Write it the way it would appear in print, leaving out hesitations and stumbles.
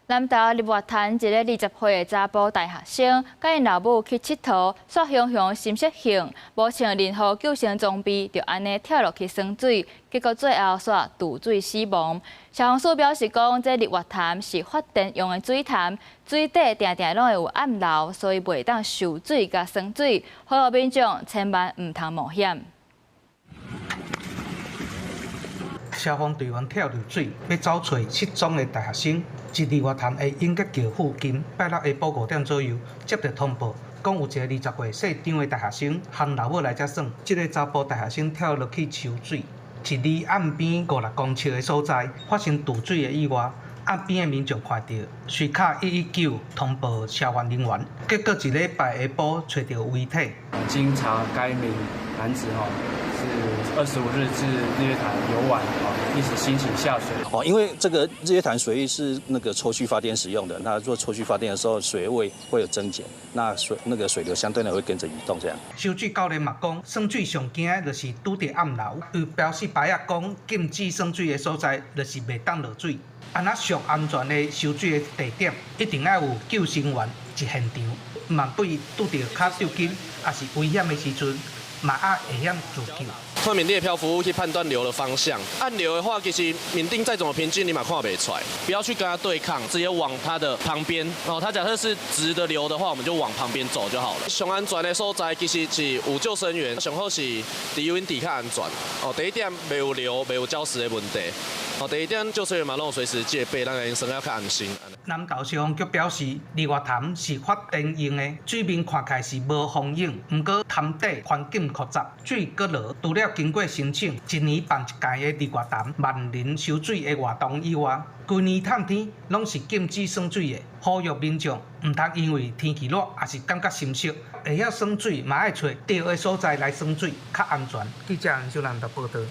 南投日月潭一个20歲的查埔大學生，佮𪜶老母去𨑨迌，煞雄雄心失衡，無穿任何救生裝備，就按呢跳落去耍水，結果最後煞墜水死亡。消防署表示講，這日月潭是發電用的水潭，水底定定攏會有暗流，所以袂當泅水佮耍水，呼籲民眾千萬毋通冒險。消防隊員跳入水，欲走揣失蹤的大學生。佇日月潭的莺歌橋附近，拜六下晡5點左右，接著通報，講有一個20歲姓張的大學生和老母來遮耍。這个查埔大學生跳落去泅水，佇離岸邊五六公尺的所在發生墜水的意外。岸邊的民眾看著，隨敲119通報消防人員，結果一禮拜下晡揣著遺體。經查該名男子吼是25日至日月潭遊玩，一時興起下水。哦，因為這個日月潭水域是那個抽蓄發電使用的，那做抽蓄發電的時候，水位會有增減，那水那個水流相對的會跟着移動，這樣。泅水教練嘛講，耍水上驚的就是拄著暗流，有標示牌仔講禁止耍水的所在，就是袂當落水。按怎上安全的泅水的地點，一定愛有救生員佇現場，萬一拄著較著緊，抑是危險的時陣，嘛愛會曉自救。看面頂的漂浮物去判斷流的方向，暗流的話，其實面頂再怎麼平靜，你嘛看袂出來。不要去跟它對抗，直接往它的旁邊。哦，它假設是直的流的話，我們就往旁邊走就好了。上安全的所在其實是有救生員，上好是佇阮底較安全。哦，第一點袂有流，袂有礁石的問題。哦，第二點救生員嘛攏隨時戒備，咱會耍較安心。南投消防局表示，日月潭是發電用的，水面看起來是無風湧，毋過潭底環境複雜，水閣濁。除了經過申請一年辦一屆的日月潭萬人泅水的活動以外，規年透天攏是禁止耍水的，呼籲民眾毋通因為天氣熱，抑是感覺心適，會曉耍水嘛愛揣對的所在來耍水，較安全。記者楊秀蘭的報導。